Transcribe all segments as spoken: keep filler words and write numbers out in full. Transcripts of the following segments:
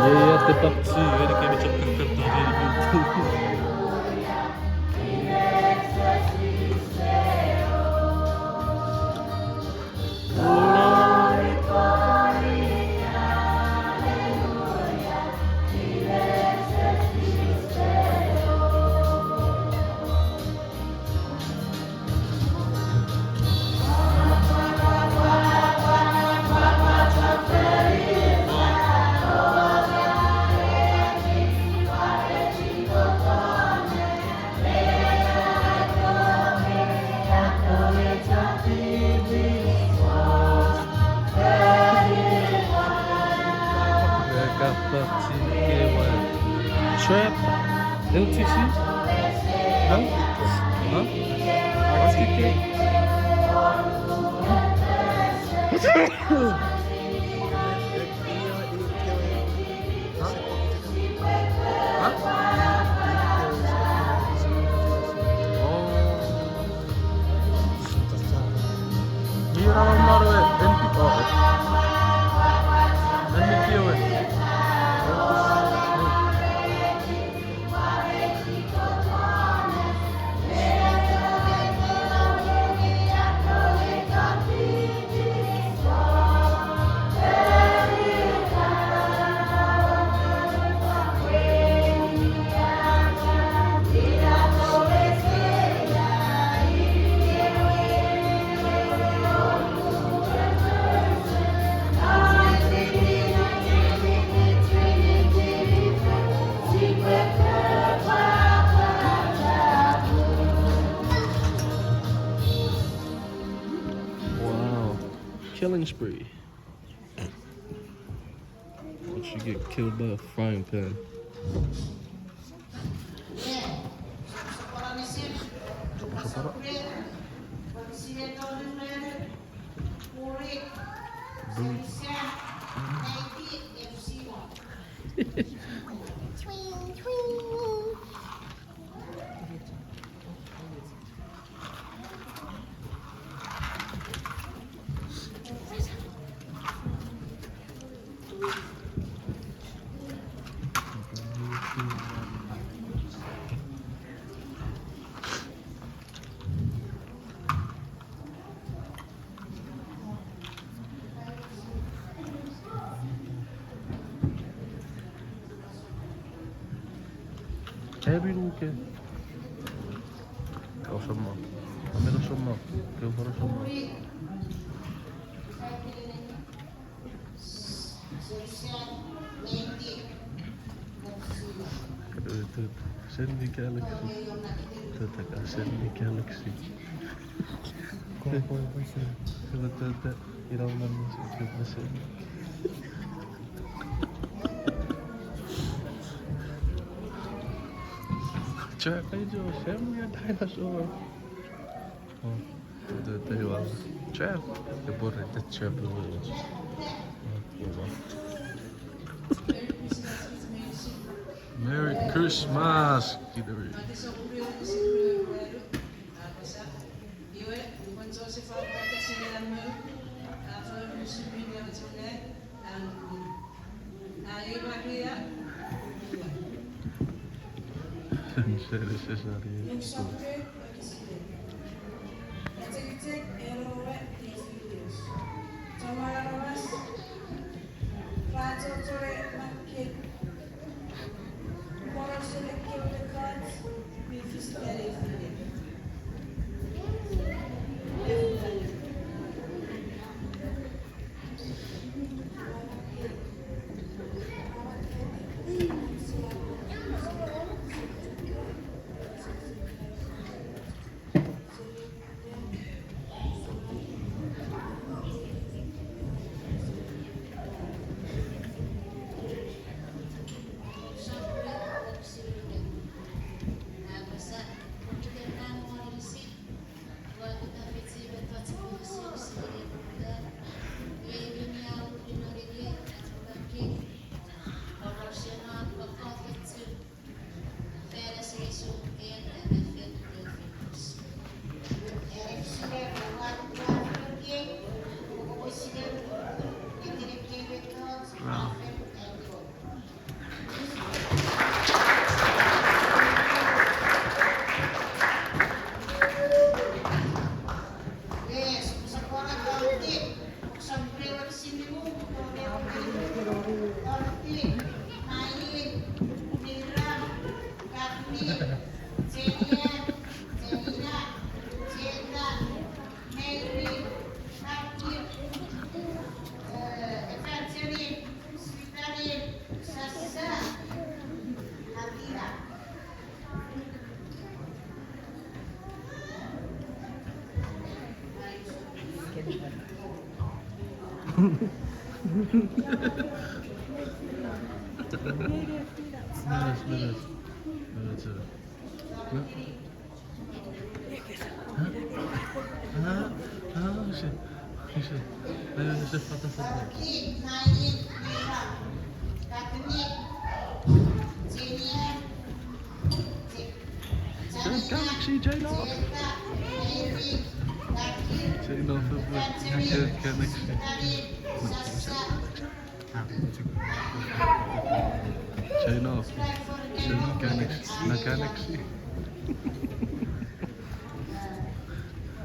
Iei a te baptisi, eni kemi chok kekketo, eni kemi. Kappa Chi Kewa. Trap. L T C? Huh? Huh? What's the thing? Huh? Oh. Mira, maro, eh, N P P, oh, eh. N P P, oh, eh. Wow. Killing spree. Watch you get killed by a frying pan. Boom. Happy New Year. Osama. Amir Osama. Keu for Osama. Send me galaxy. Tata ka send me galaxy. Koi, koi, koi, send. Tata, ina unan send. Jack Angel, send me a dinosaur. Oh, the, the, uh, Jeff. The boy, the Jeff. Merry Christmas, Kidori. Minutes, minutes. Minutes, uh, no. Huh? Huh? Huh? Shit. Shit. Shit. Shit. Shit. Shit. Galaxy, J-Lo. J-Lo, Galaxy. J-Lo. J-Lo, Galaxy. Na Galaxy.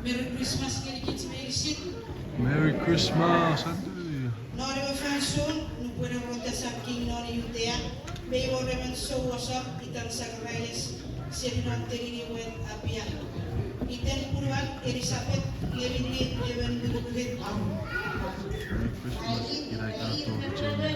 Merry Christmas ngenikich meinisin. Merry Christmas, Andy. Non ewe fansoun, nupwen Herod a sap king non Judea, mei wor emon souasor itan Zacharias, seni non teniniwen Abia. Iten punuan Elisabeth, nge mi nin emon munukuren aur. Merry Christmas, ina ka to Jenny.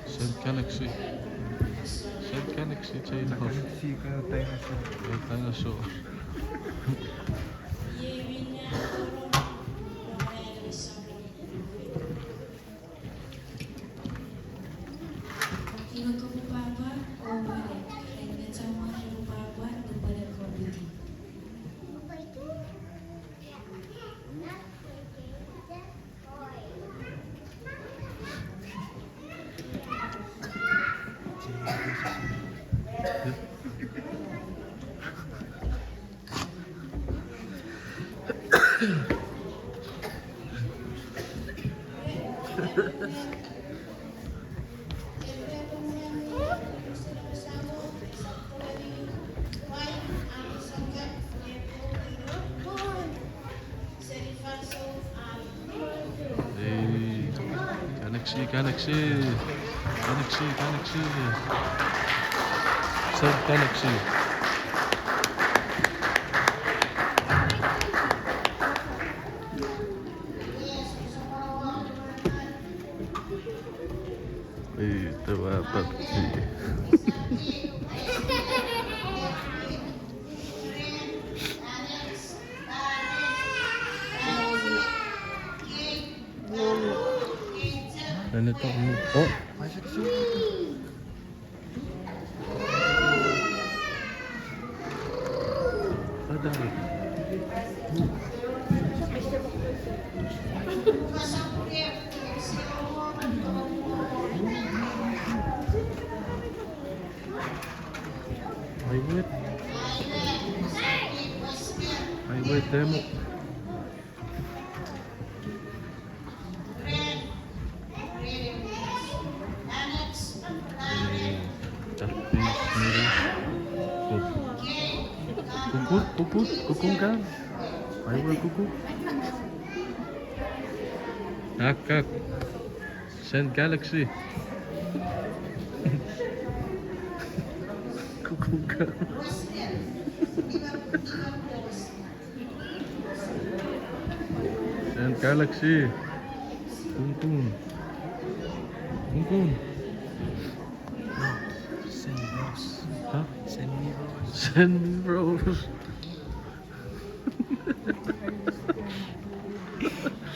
Saint Galaxy. Saint Galaxy, J-Lo. Galaxy, ka dinosaur. Ka dinosaur. Iwe kopwe pwapwa o wene, en me chomwa kopwe pwapwa nupwen en kopiti. Ei, Galaxy, Galaxy. Galaxy, Galaxy. Saint Galaxy. Ei, te wa papti. Nene tok mu. Oh. Adari. Aiwet. Aiwet, temo. Kukur, kukur, kukur kan. Aiwet kukur. Ak, ak. Saint Galaxy. Kukur kan. Saint Galaxy. Kunkun. Kunkun. Saint Rose. Huh? Saint Rose. Saint Rose.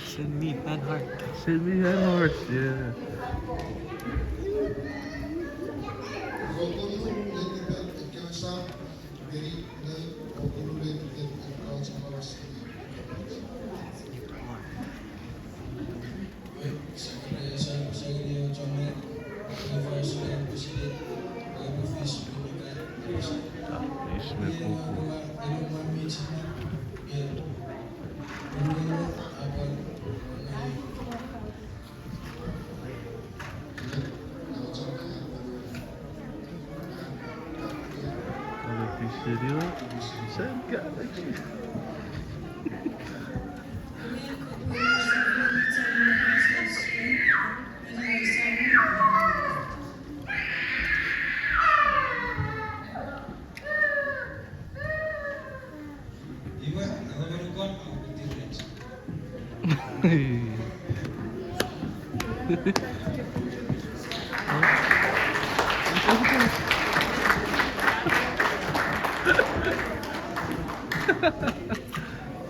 Send me fan heart. Send me fan heart, yeah. Video, sen galaxy. Iwe, ewe monukon a uputiw rech.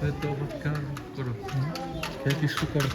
Eto mat kan koro. Keti sukar.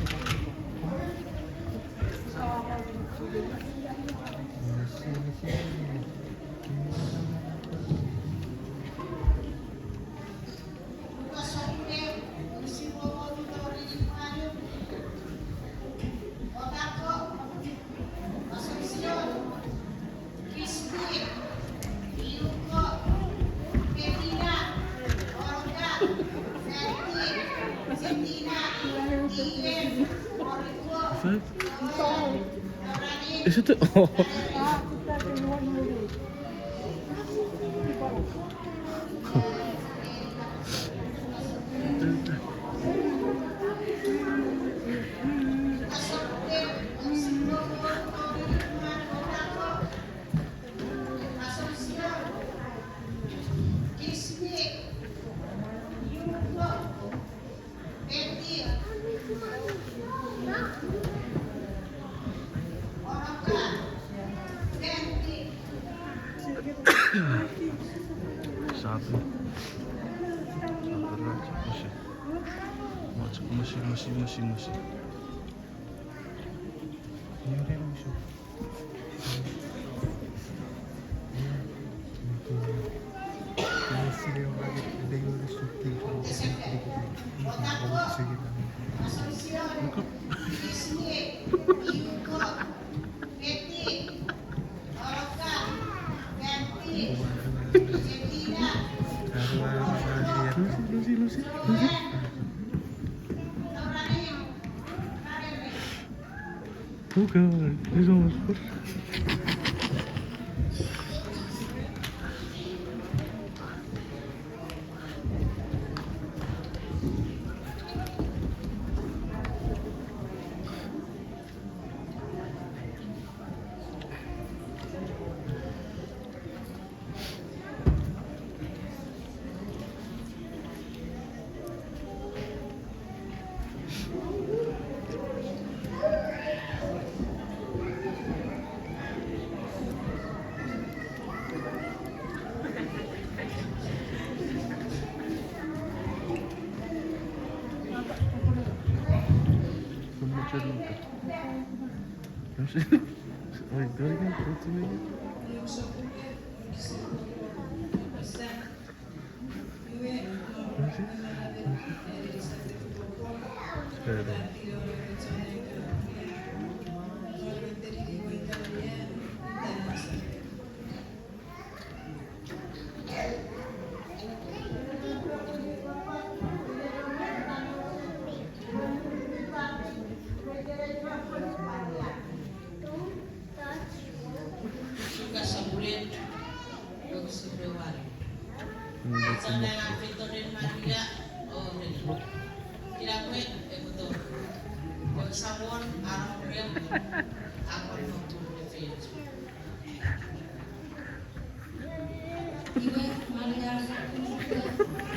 Is it? Sapi. Sapi, musi. Musi, musi, musi, musi, musi. Lucy, Lucy, Lucy. Oh God, he's almost. Iwe, Maria,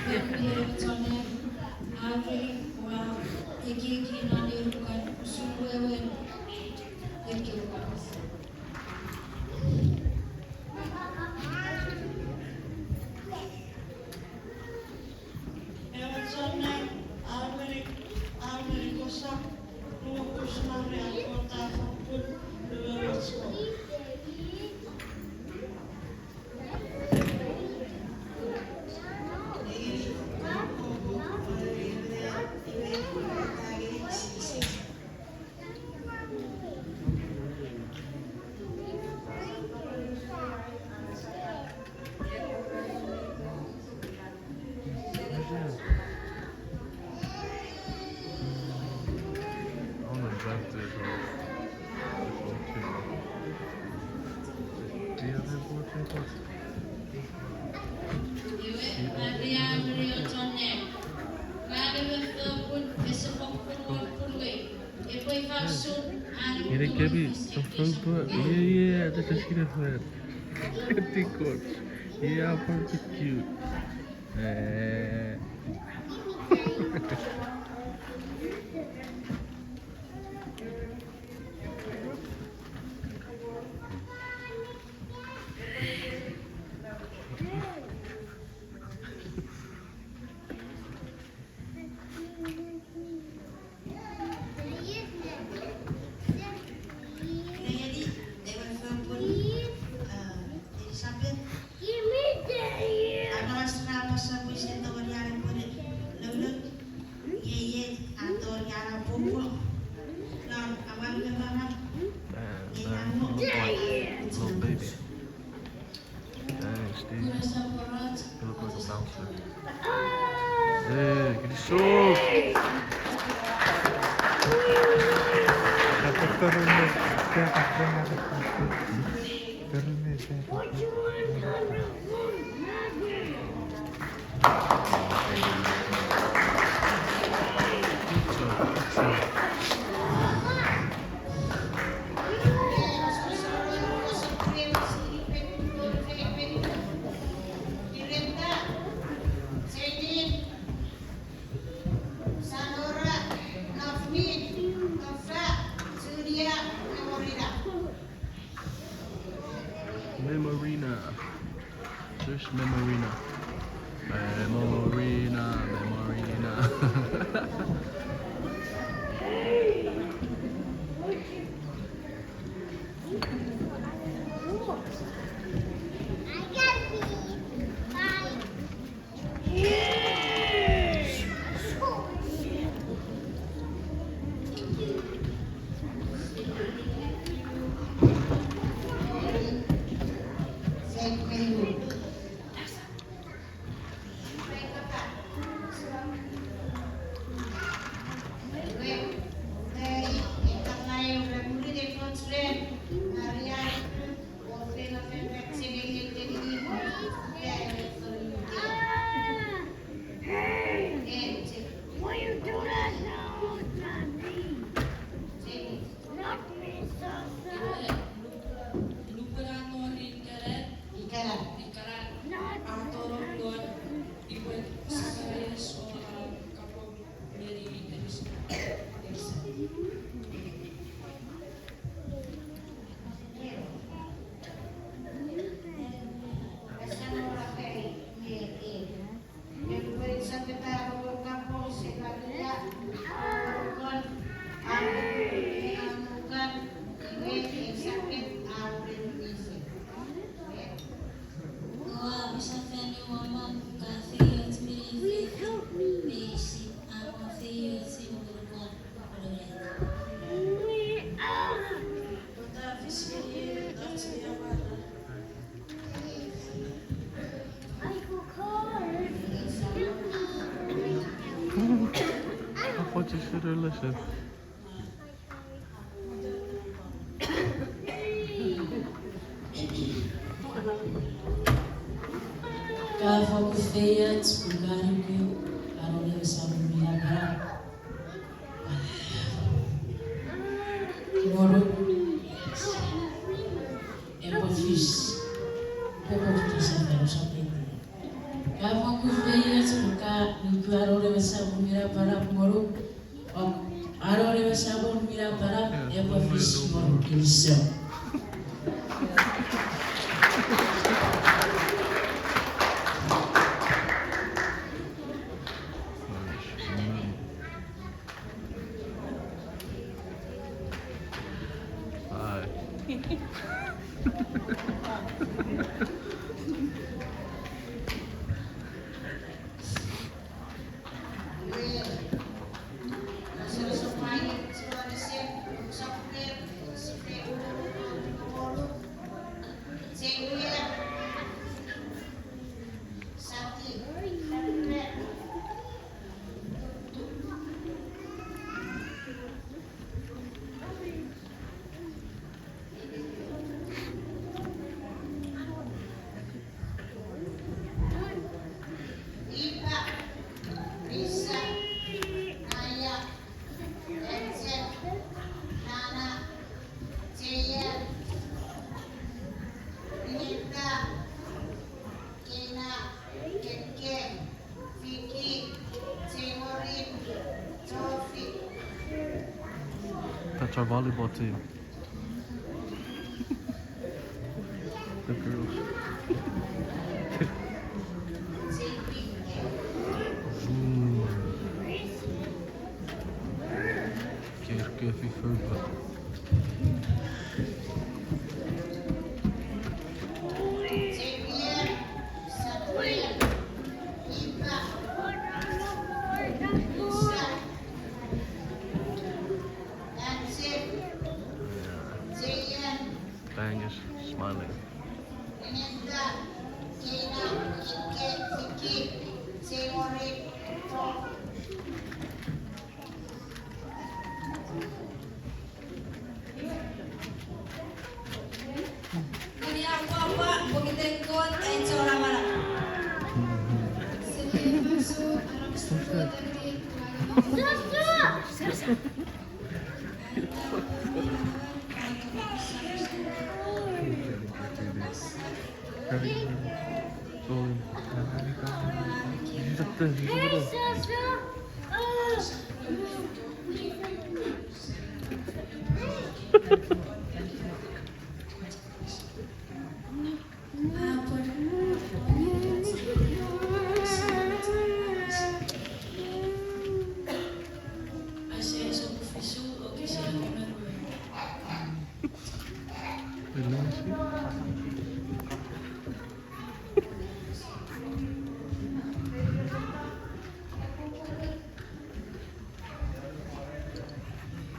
ren pioneton, a ren ua ekieki non ei rukan usun wewen ekkewe kapas. Ewe chon nang a ereni, a ereni, kosap nuokus Maria, Kot a fokkun nuokus. Maria, Maria, John, Nang ewe fopun ese fokkun wor punuei, epwe ifa usun an ngeni kemi soffang pua, ie, ie, ata sasina fan. Tikon. Ie, a pwan cute. Eh. Mary, ewe fopun, eh, Elisabeth. Aramas ra apasa pwe ese tongeni an epwe nounou. Ie, ie, a tongeni an apupu. Non, awan me mama. Nge a mo. Thanks, dude. You look like a bouncer. Hey, get a show. Memorina. There's Memorina. Memorina, Memorina. Hey! What you do that now? Not me. Not me, Sasa. Not me. Apo chisiru lesen. Ka fokkun feioch pwe ka nuku anon ewe Samon mi napanap. Ngonuk epwe fis. Epwe fis sefan usap eti. Ka fokkun feioch pwe ka nuku anon ewe Samon mi napanap ngonuk. Ok, anon ewe Samon mi napanap epwe fis ngonuk, kinisou. Bye. Our volleyball team. The girls. Mm. Care careful further. Bangers, smiling.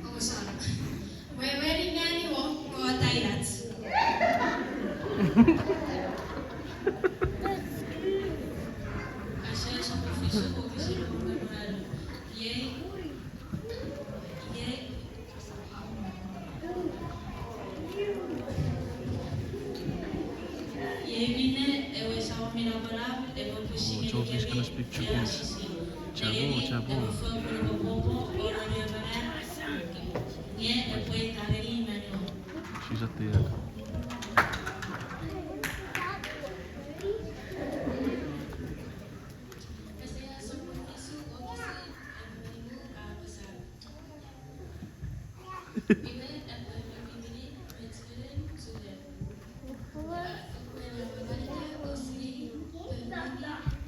Omusano. Wewen ngeni won Kot ainat. Ashe sopofisu ofisu. Iei, iei, iei minne ewe Samon mi Napanap epwe pwisin. Oh, Jovi's gonna speak Japanese. Chabu, chabu. She's at the end.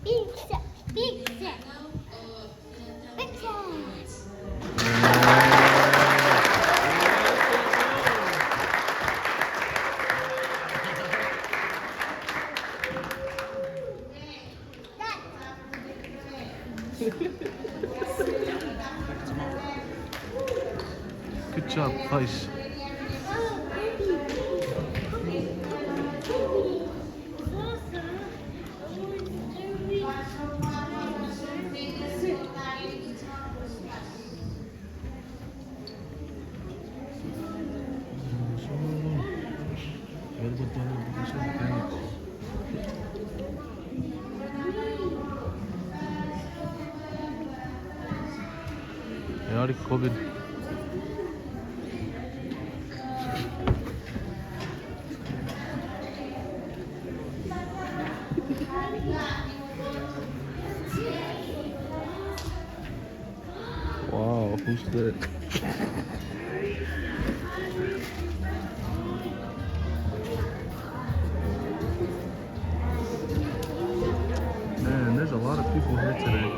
Pizza, pizza. Good job, guys. Eari COVID. Wow, who's that? Man, there's a lot of people here today.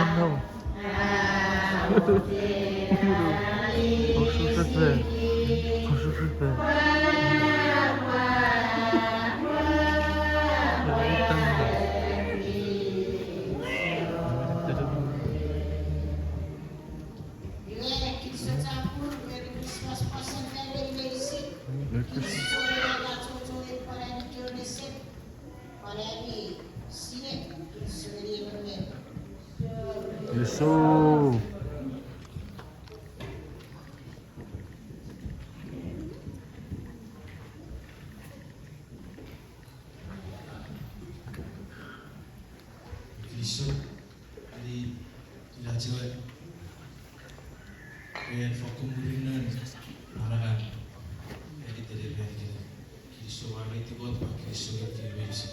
No. Osufefe. Osufefe. Yes, so. Kinisou, ani, ina chiwe. Ren fokkun murinnon anangan, ani tene ren kene. Kinisou, ua reiti Kot, ua kinisou ngeni kemi meinisin.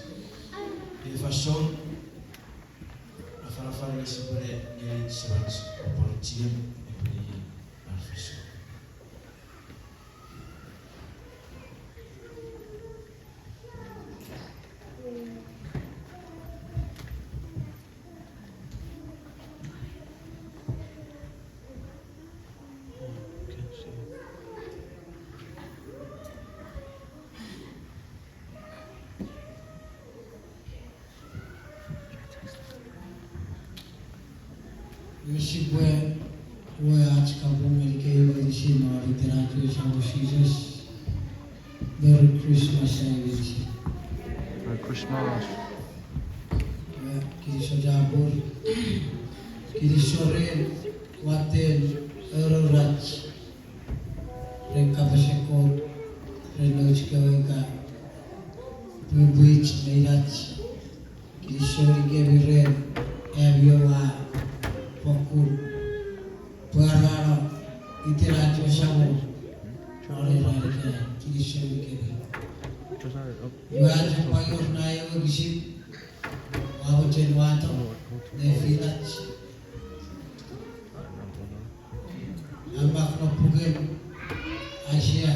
Ei fansoun, afanafan me sipwene ngeni semach, pwan chiem, epwe iei an fansoun. Iwe sipwe, iwe ach kapong ngeni kemi meinisin non iten ach we Samon Jises. Merry Christmas, ai meinisin. Merry Christmas. Iwe, kinisou chapur. Kinisou ren watten aururach. Ren kapasen Kot, ren nouch kewe ika pwipwich me inach. Kinisou ngeni kemi ren ami oua fokkun pwarano iten ach we Samon. Ore ran ikenai, kinisou ngeni kemi. Iwe ach pwan wor na ewe wokisin, ua mochen wato, nefinach. A mak non puken Aisea.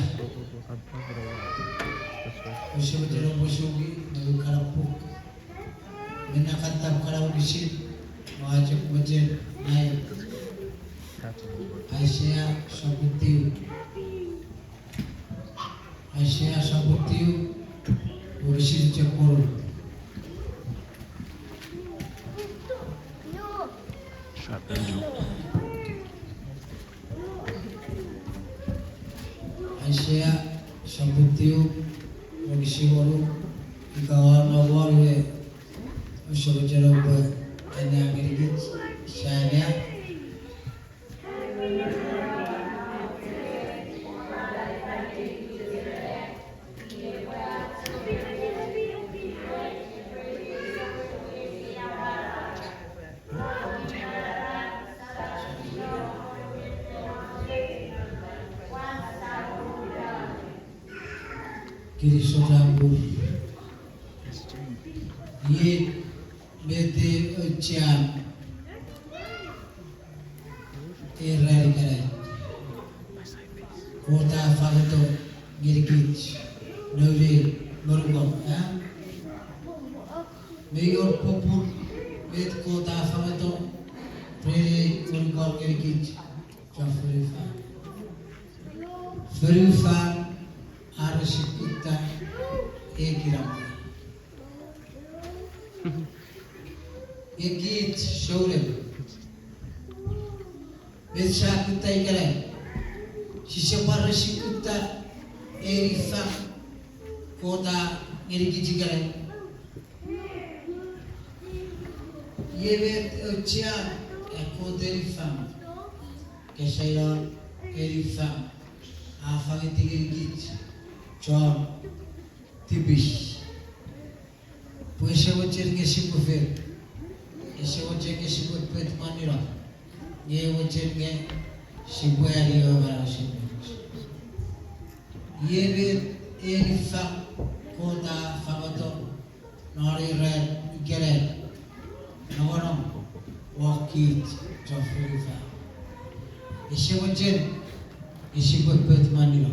Use mochen oupwe suki non ekkana puk. Minne kan tap kana wokisin, ua chok mochen nai. Aisea sopun tiw. Aisea sopun tiw, wokisin chok wonu. Aisea sopun tiw, wokisin wonu, ika wanu wonu, e, use mochen oupwe anneani ngenikich, sia anea. Kinisou chapur. Iei met auchean ei ran ikenai. Kot a fangeto ngenikich noun ei monukon, a? Mi wor popun met Kot a fangeto ren ei monukon ngenikich chon fonufan. Fonufan a rese kutta ei kinamwe. Nge kich souneng, met sia kutta ikenai? Sise pwan rese kutta ei niffang Kot a ngenikich ikenai. Iei met auchean ei Kot ei niffang. Kesainon ei niffang a fangeti ngenikich chon tipis. Pwe ese mochen nge sipwe fen, ese mochen nge sipwe pet mwanino, nge mochen nge sipwe ani ewe manau esemuch. Iei met ei niffang Kot a fangeto non ei ran ikenai, nongonong won kich chon fonufan. Ese mochen nge sipwe pet mwanino,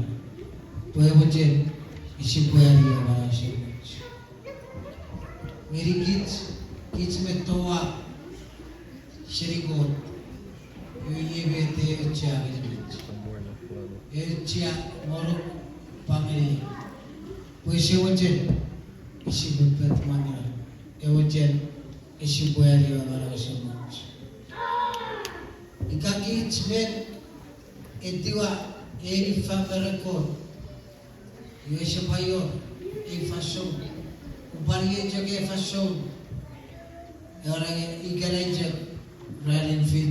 pwe mochen nge sipwe ani ewe manau esemuch. Ngenikich, kich mi toau, seni Kot, iwe iei met ewe auchea ngenikich. Ewe auchea ngonuk pwan ngeniei, pwe ese mochen sipwe pet manau, ewe mochen sipwe ani ewe manau esemuch. Ika kich mi etiwa eni fan me ren Kot, iwe ese pwan wor ei fansoun. Upwari ei chok ei fansoun. Ewe ikenai chok, ranin fifteen.